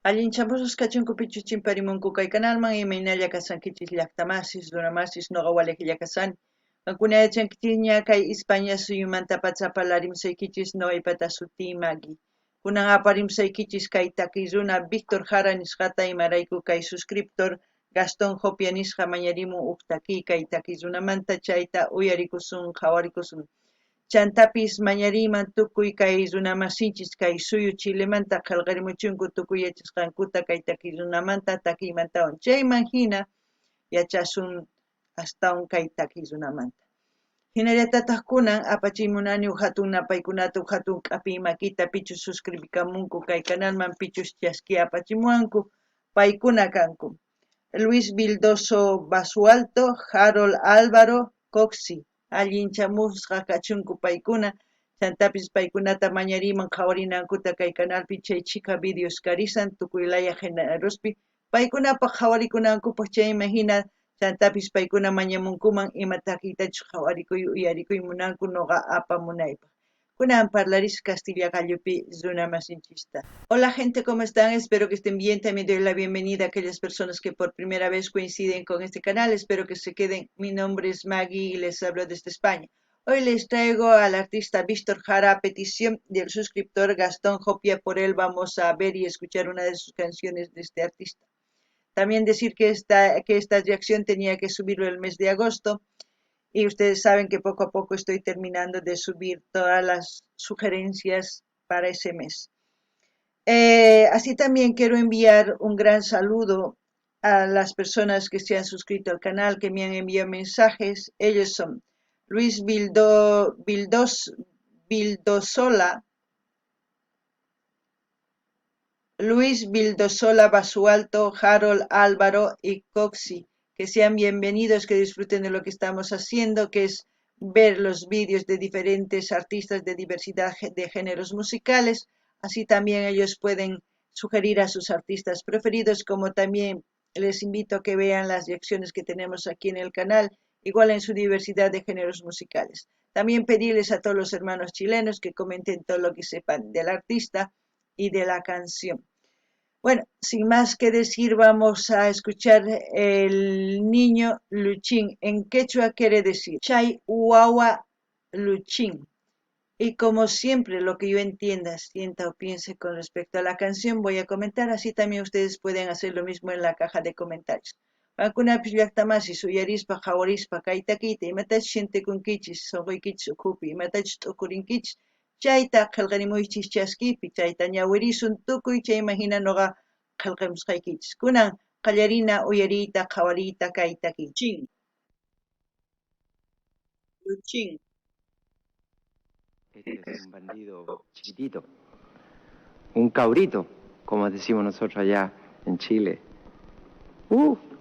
Allinchamusqas kachunku pichus chimparimunku kay kanalman, imaynalla kashankichis llaqtamasis, runamasis, noqa walejlla kashani. Qankuna yachankichisña kay España suyumantapacha parlarimusaykichis noqaypata sutiy Maggie. Kunan aparimusaykichis kay takiy runa Víctor Jara nisqata, imarayku kay suscriptor Gastón Jopia nisqa mañarimun uj takiy kay takiy runamanta, chayta uyarikusun, qhawarikusun. Chantapis mañariyman tukuy kay runamasinchis kay suyu Chilemanta qhelqarimuchunku tukuy yachasqankuta kay takiy runamanta takiymantawan. Chayman hina yachasun astawan kay takiy runamanta. Hinallatataj kunan apachiy munani uj hatun napaykunata, uj hatun k'apiy makita pichus suscribikamunku kay kanalman, pichus chaski apachimuwanku, paykuna kanku. Luis Vildoso Basualto, Harold Álvaro Coxi, allinchamusqa kachunku paykuna, chantapis paykunata mañariyman qhawarinankuta kay kanalpi chay chhika videos karisan tukuy laya génerospi, paykunapaq qhawarikunankupaq chayman hina, chantapis paykuna mañamunkuman ima takiytachus qhawarikuy uyarikuy munanku noqa apamunaypaq. Kunan parlaris Castilla qallupi runamasinchista. Hola gente, ¿cómo están? Espero que estén bien. También doy la bienvenida a aquellas personas que por primera vez coinciden con este canal. Espero que se queden. Mi nombre es Maggie y les hablo desde España. Hoy les traigo al artista Víctor Jara a petición del suscriptor Gastón Jopia. Por él vamos a ver y escuchar una de sus canciones de este artista. También decir que esta reacción tenía que subirlo el mes de agosto y ustedes saben que poco a poco estoy terminando de subir todas las sugerencias para ese mes. Así también quiero enviar un gran saludo a las personas que se han suscrito al canal, que me han enviado mensajes. Ellos son Luis Vildosola, Luis Vildosola Basualto, Harold Álvaro y Coxi. Que sean bienvenidos, que disfruten de lo que estamos haciendo, que es ver los vídeos de diferentes artistas de diversidad de géneros musicales. Así también ellos pueden sugerir a sus artistas preferidos, como también les invito a que vean las reacciones que tenemos aquí en el canal, igual en su diversidad de géneros musicales. También pedirles a todos los hermanos chilenos que comenten todo lo que sepan del artista y de la canción. Bueno, sin más que decir, vamos a escuchar El niño Luchín. En quechua quiere decir Chay Wawa Luchín. Y como siempre, lo que yo entienda, sienta o piense con respecto a la canción, voy a comentar. Así también ustedes pueden hacer lo mismo en la caja de comentarios. Qankunapis llaqtamasis uyarispa qhawarispa kay takiyta imatachus sientekunkichis sunquykichis ukhupi imatachus t'ukurinkichis chayta qhelqarimuychis chaskipi chayta ñawirisun tukuy chayman hina noqa qhelqamusqaykichis. Kunan qallarina uyariyta qhawariyta kay takiy. Chin. Luchín. Este es un bandido chiquitito, un cabrito, como decimos nosotros allá en Chile.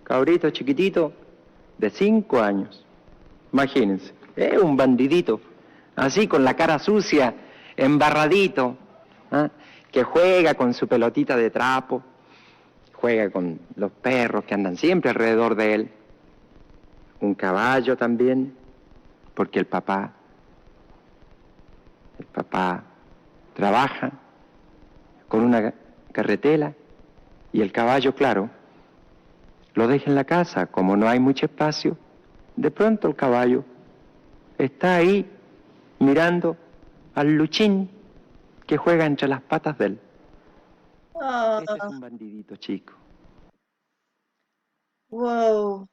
Cabrito chiquitito de 5 años. Imagínense, es un bandidito, así con la cara sucia, embarradito, ¿ah? Que juega con su pelotita de trapo, juega con los perros que andan siempre alrededor de él, un caballo también, porque el papá trabaja con una carretela y el caballo, claro, lo deja en la casa, como no hay mucho espacio, de pronto el caballo está ahí mirando al Luchín que juega entre las patas de él. Ah, Este es un bandidito chico. Wow.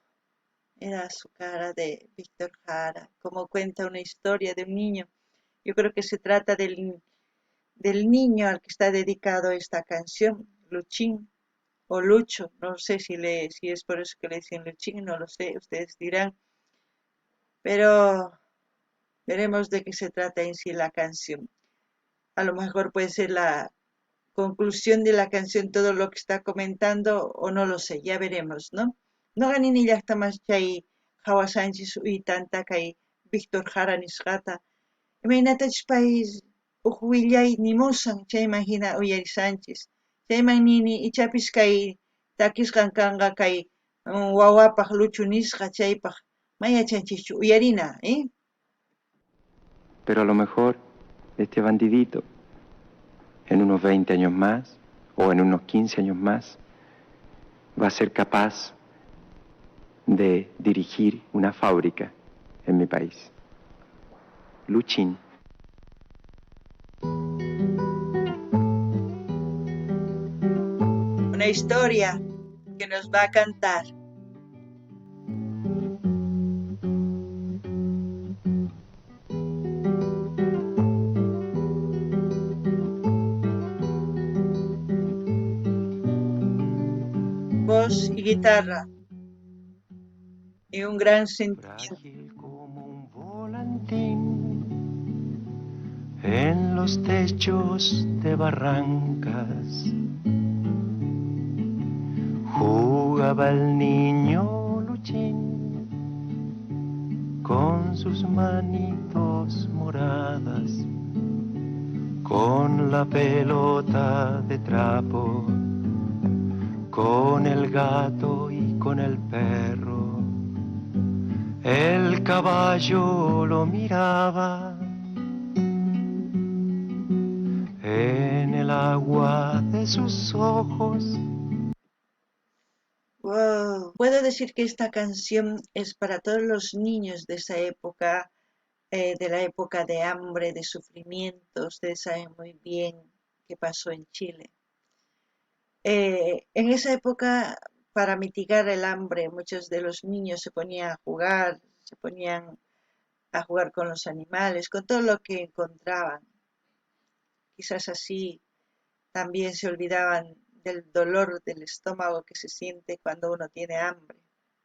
Era su cara de Víctor Jara, como cuenta una historia de un niño. Yo creo que se trata del niño al que está dedicado esta canción, Luchín o Lucho, no sé si es por eso que le dicen Luchín, no lo sé, ustedes dirán. Pero veremos de qué se trata en sí la canción. A lo mejor puede ser la conclusión de la canción todo lo que está comentando o no lo sé, ya veremos, ¿no? Noqa nini llaqtamas chay qhawasanchis uytanta kay Víctor Jara nisqata imaynatachus pay uj willay nimusan chayman hina uyarisanchis chayman nini ichapis kay takisqan kanqa kay wawapaq Luchu nisqa chaypaq ma yachanchischu uyarina, ¿eh? Pero a lo mejor este bandidito, en unos 20 años más o en unos 15 años más va a ser capaz de dirigir una fábrica en mi país. Luchín. Una historia que nos va a cantar. Voz y guitarra y un gran sentimiento. Frágil como un volantín en los techos de barrancas jugaba el niño Luchín con sus manitos moradas, con la pelota de trapo, con el gato y con el perro. El caballo lo miraba en el agua de sus ojos. Wow. Puedo decir que esta canción es para todos los niños de esa época, de la época de hambre, de sufrimiento. Ustedes saben muy bien qué pasó en Chile. En esa época, para mitigar el hambre, muchos de los niños se ponían a jugar, se ponían a jugar con los animales, con todo lo que encontraban. Quizás así también se olvidaban del dolor del estómago que se siente cuando uno tiene hambre,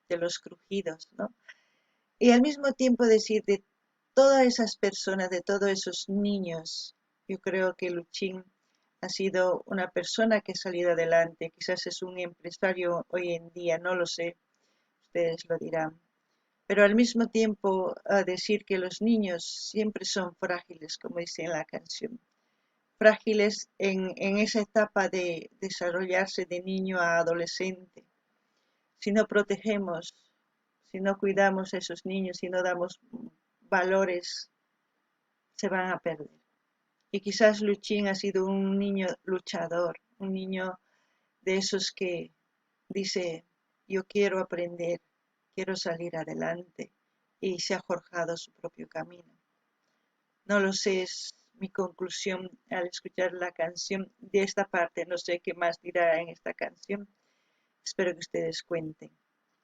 de los crujidos, ¿no? Y al mismo tiempo decir de todas esas personas, de todos esos niños, yo creo que Luchín ha sido una persona que ha salido adelante, quizás es un empresario hoy en día, no lo sé, ustedes lo dirán. Pero al mismo tiempo a decir que los niños siempre son frágiles, como dice en la canción, frágiles en esa etapa de desarrollarse de niño a adolescente. Si no protegemos, si no cuidamos a esos niños, si no damos valores, se van a perder. Y quizás Luchín ha sido un niño luchador, un niño de esos que dice, yo quiero aprender, quiero salir adelante, y se ha forjado su propio camino. No lo sé, es mi conclusión al escuchar la canción de esta parte. No sé qué más dirá en esta canción. Espero que ustedes cuenten.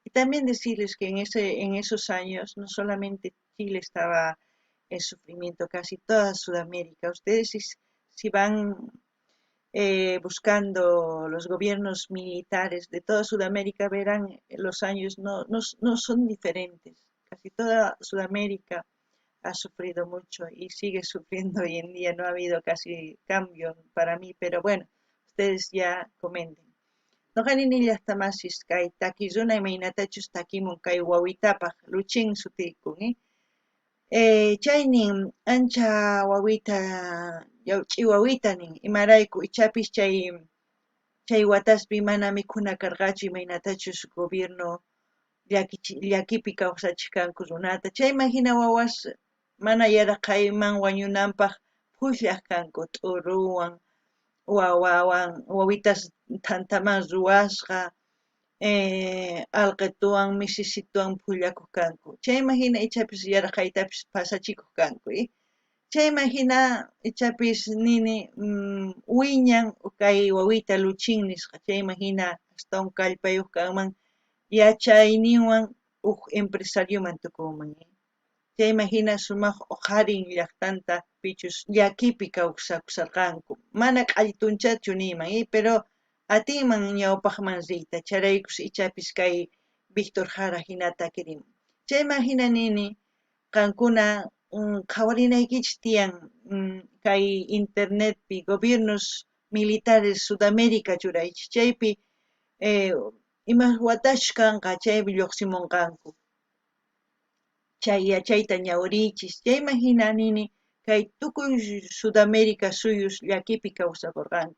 Y también decirles que en esos años no solamente Chile estaba en sufrimiento, casi toda Sudamérica. Ustedes si van buscando los gobiernos militares de toda Sudamérica, verán los años no son diferentes. Casi toda Sudamérica ha sufrido mucho y sigue sufriendo hoy en día. No ha habido casi cambio para mí, pero bueno, ustedes ya comenten. Noqani nillajtamasis kay taki runa imaynatachus takimun kay wawitapaj Luchín sutikun, Chaynin ancha wawita, llawch'i wawita nin, imarayku ichapis chay wataspi mana mikhuna karqachu imaynatachus gobierno llakipi kawsachikkanku runata. Chayman hina wawas mana yaraqayman wañunanpaj phullaj kanku t'uruwan, wawawan, wawitas thantaman ruwasqa, alqituwan, misisituwan phullakuq kanku. Chayman hina ichapis yaraqaytapis pasachikuq kanku. Chayman hina ichapis nini, wiñan kay wawita Luchín nisqa. Chayman hina astawan kallpayuq kanman, yachayninwan uj empresarioman tukunman. Chayman hina sumaq uqharin llaqtanta pichus llakipi kawsakusharqanku. Mana q'allitunchachu niyman, pero atinman ñawpaqman riyta, chayraykus ichapis kay Víctor Jara hinata kirimun. Chayman hina nini, qankuna qhawarinaykichis tiyan, kay internetpi gobiernos militares Sudamérica churaychis, chaypi imas watachus kanqa chaypi lluqsimunqanku. Chay yachayta ñawiriychis. Chayman hina nini, kay tukuy Sudamérica suyus llakipi kawsakurqanku.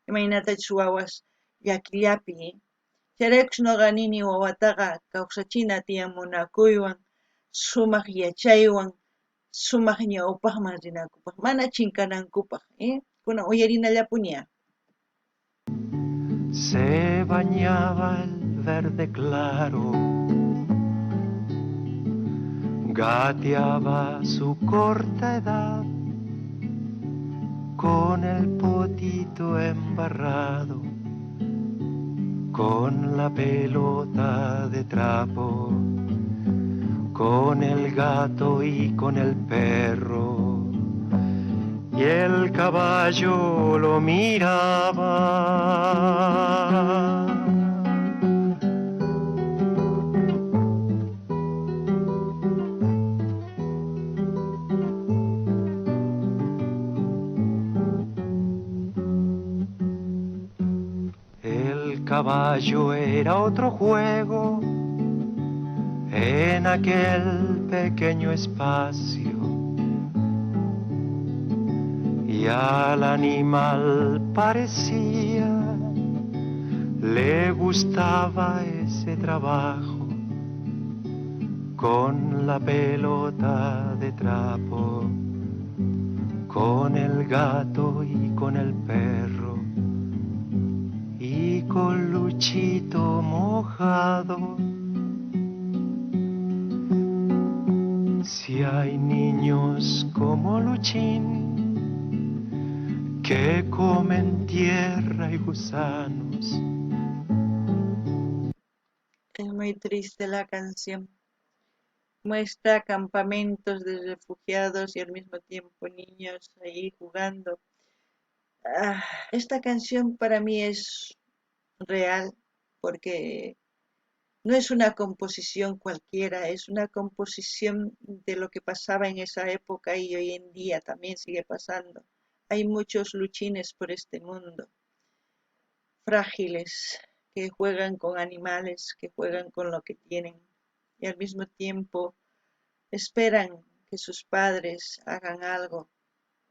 Imaynatachus wawas llakillapi. Chayraykus noqa nini wawataqa kawsachina tiyan munakuywan, sumaq yachaywan, sumaq ñawpaqman rinankupaq, mana chinkanankupaq. Kunan uyarinallapuniya. Se bañaba el verde claro, gateaba su corta edad con el potito embarrado, con la pelota de trapo, con el gato y con el perro, y el caballo lo miraba. El caballo era otro juego en aquel pequeño espacio, y al animal parecía le gustaba ese trabajo con la pelota de trapo, con el gato y con el perro, y con Luchito mojado. Si hay niños como Luchín que comen tierra y gusanos. Es muy triste la canción. Muestra campamentos de refugiados y al mismo tiempo niños ahí jugando. Esta canción para mí es real porque no es una composición cualquiera, es una composición de lo que pasaba en esa época y hoy en día también sigue pasando. Hay muchos luchines por este mundo, frágiles, que juegan con animales, que juegan con lo que tienen y al mismo tiempo esperan que sus padres hagan algo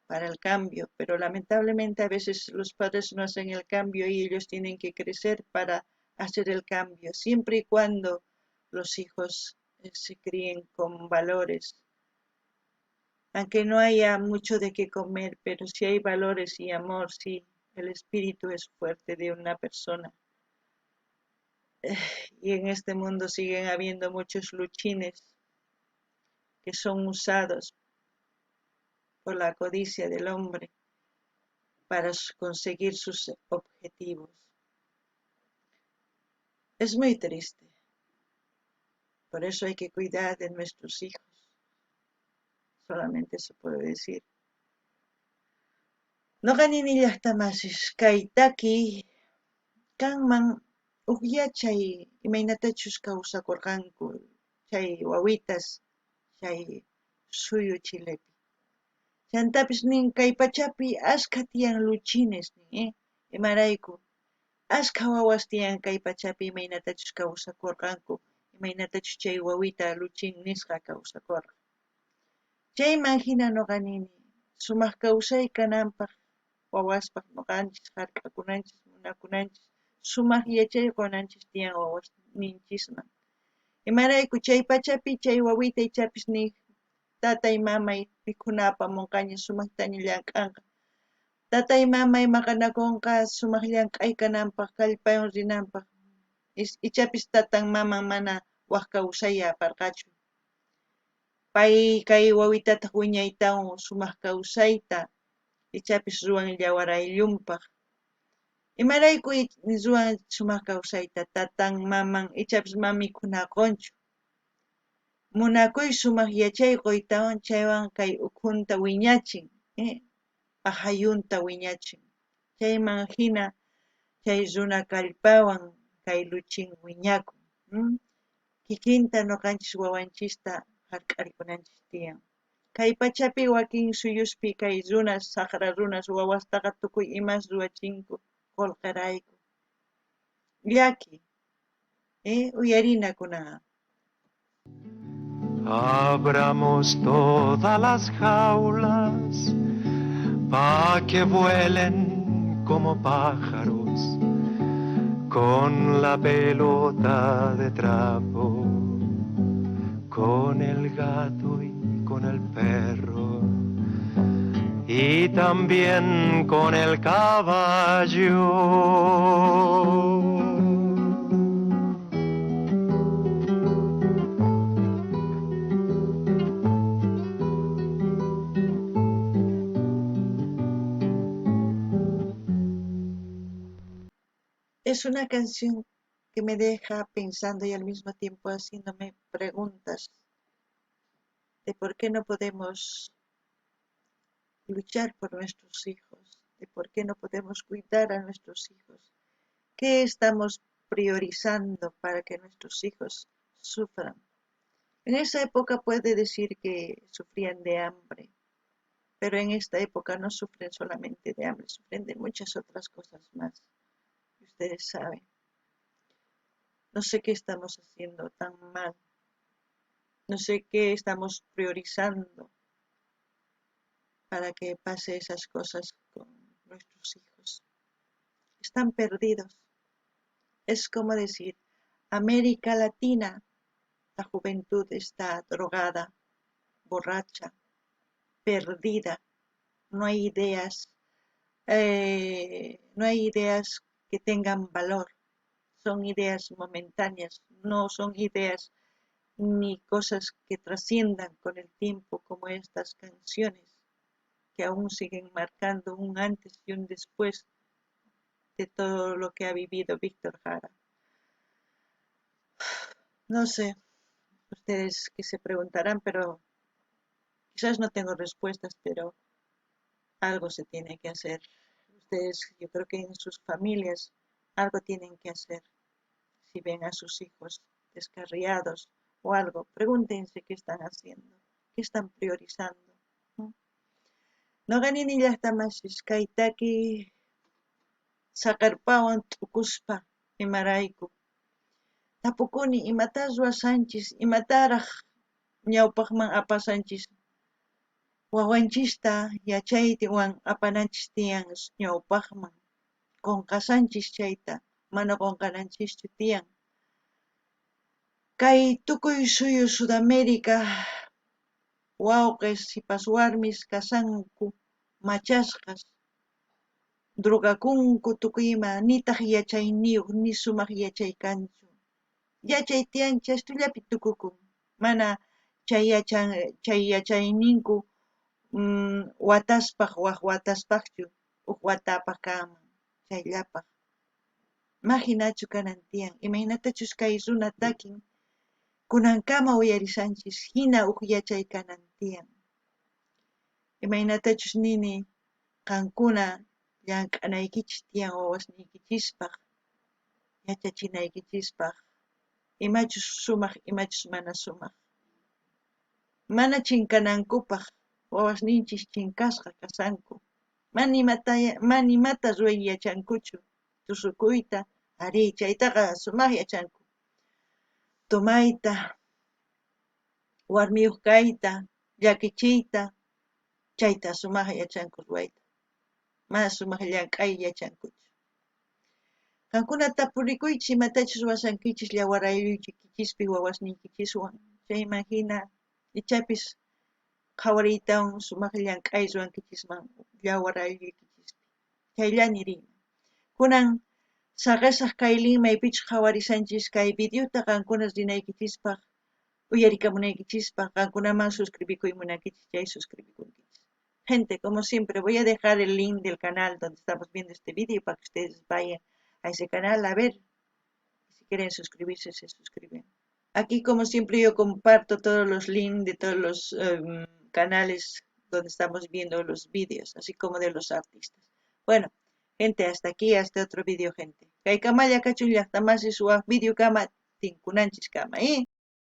para el cambio, pero lamentablemente a veces los padres no hacen el cambio y ellos tienen que crecer para hacer el cambio, siempre y cuando los hijos se críen con valores. Aunque no haya mucho de qué comer, pero si hay valores y amor, sí, el espíritu es fuerte de una persona. Y en este mundo siguen habiendo muchos luchines que son usados por la codicia del hombre para conseguir sus objetivos. Es muy triste. Por eso hay que cuidar de nuestros hijos. Solamente eso puedo decir. Noqa nini llaqtamasis kay taki kanman uj yachay imaynatachus kawsakurqanku chay wawitas chay suyu Chilepi. Chantapis nin kay pachapi askha tiyan luchines nin, Imarayku askha wawas tiyan kay pachapi imaynatachus kawsakurqanku, imaynatachus chay wawita luchin nisqa kawsakurqa. Chayman hina noqa nini sumaq kawsay kananpaq wawaspaq noqanchis hark'akunanchis, munakunanchis, sumaq yachay qunanchis tiyan wawasninchisman. Imarayku chay pachapi chay wawita ichapis ni tatay mamay mikhuna apamunqaña sumaqtaña llank'anqa. Tatay mamay maqanakunqa sumaq llank'ay kananpaq, kallpawan rinanpaq. Ichapis tatan maman mana waj kawsaya aparqachu. Pay kay wawitataq wiñaytawan sumaq kawsayta ichapis ruwan llawarayllumpaq. Imarayku ruwan sumaq kawsayta tatan maman ichapis ma mikhuna qunchu. Munakuy sumaq yachay quytawan chaywan kay ukhunta wiñachin, ajayunta wiñachin. Chayman hina chay runa kallpawan kay luchin wiñakun. Kikinta noqanchis wawanchista hark'arikunanchis tiyan. Kay pachapi wakin suyuspi kay runas, saqra runas wawastaqa tukuy imas ruwachinku qullqirayku. Llaki, uyarina kunaqa. Abramos todas las jaulas pa' que vuelen como pájaros con la pelota de trapo, con el gato y con el perro, y Y también con el caballo. Es una canción que me deja pensando y al mismo tiempo haciéndome preguntas de por qué no podemos luchar por nuestros hijos, de por qué no podemos cuidar a nuestros hijos, qué estamos priorizando para que nuestros hijos sufran. En esa época puede decir que sufrían de hambre, pero en esta época no sufren solamente de hambre, sufren de muchas otras cosas más. Ustedes saben. No sé qué estamos haciendo tan mal. No sé qué estamos priorizando para que pase esas cosas con nuestros hijos. Están perdidos. Es como decir, América Latina, la juventud está drogada, borracha, perdida. No hay ideas que tengan valor. Son ideas momentáneas, no son ideas ni cosas que trasciendan con el tiempo como estas canciones que aún siguen marcando un antes y un después de todo lo que ha vivido Víctor Jara. No sé, ustedes que se preguntarán, pero quizás no tengo respuestas, pero algo se tiene que hacer. Ustedes, yo creo que en sus familias algo tienen que hacer. Si ven a sus hijos descarriados o algo, pregúntense qué están haciendo, qué están priorizando, ¿no? Noqani llaqtamasis kaytaki saqerpawan t'ukuspa imarayku. Tapukuni imata ruwasanchis, imataraj ñawpaqman apasanchis, wawanchista yachaywan apananchis tiyan ñawpaqman, qunqasanchis chayta, mana qunqananchischu tiyan. Kay tukuy suyu Sudamérica wawqis sipas warmis kasanku machasqas, drogakunku tukuy ima, nitaq yachayniyuq ni sumaq yachay kanchu. Yachay tiyan chastullapi tukukun, mana chay yachayninku wataspaq waj wataspaqchu, uj watapaq kanman chayllapaq. Mahinachu kanan tiyan, imaynatachus kay runa takin kunankama uyarisanchis hina uj yachay kanan tiyan. Imaynatachus nini qankuna llank'anaykichis tiyan wawasniykichispaq, yachachinaykichispaq, imachus sumaq, imachus mana sumaq. Mana chinkanankupaq wawasninchis chinkasqa kasanku, mana imata ruway yachankuchu, tusukuyta, arí, chaytaqa sumaq yachanku. Tomayta, warmiyuq kayta, llakichiyta, chayta sumaq yachanku ruwayta. Mana sumaq llank'ay yachankuchu. Qankuna tapurikuychis imatachus ruwasankichis llawarayuykichispi wawasniykichiswan. Chayman hina ichapis qhawariytawan sumaq llank'ay ruwankichisman llawarayuykichispi. Chayllani riyman. Kunan saqesaq kay link maypichus qhawarisanchis kay videota qankuna rinaykichispaq, uyarikamunaykichispaq, qankunaman suscribikuy munankichis chay suscribikunkichis. Gente, como siempre, voy a dejar el link del canal donde estamos viendo este vídeo para que ustedes vayan a ese canal a ver. Si quieren suscribirse, se suscriben. Aquí, como siempre, yo comparto todos los links de todos los canales donde estamos viendo los vídeos, así como de los artistas. Bueno, gente, hasta aquí, hasta otro vídeo, gente. Kaykamalla kachun llaqtamasis waj vídeo kama, tinkunanchis kama, ¿eh?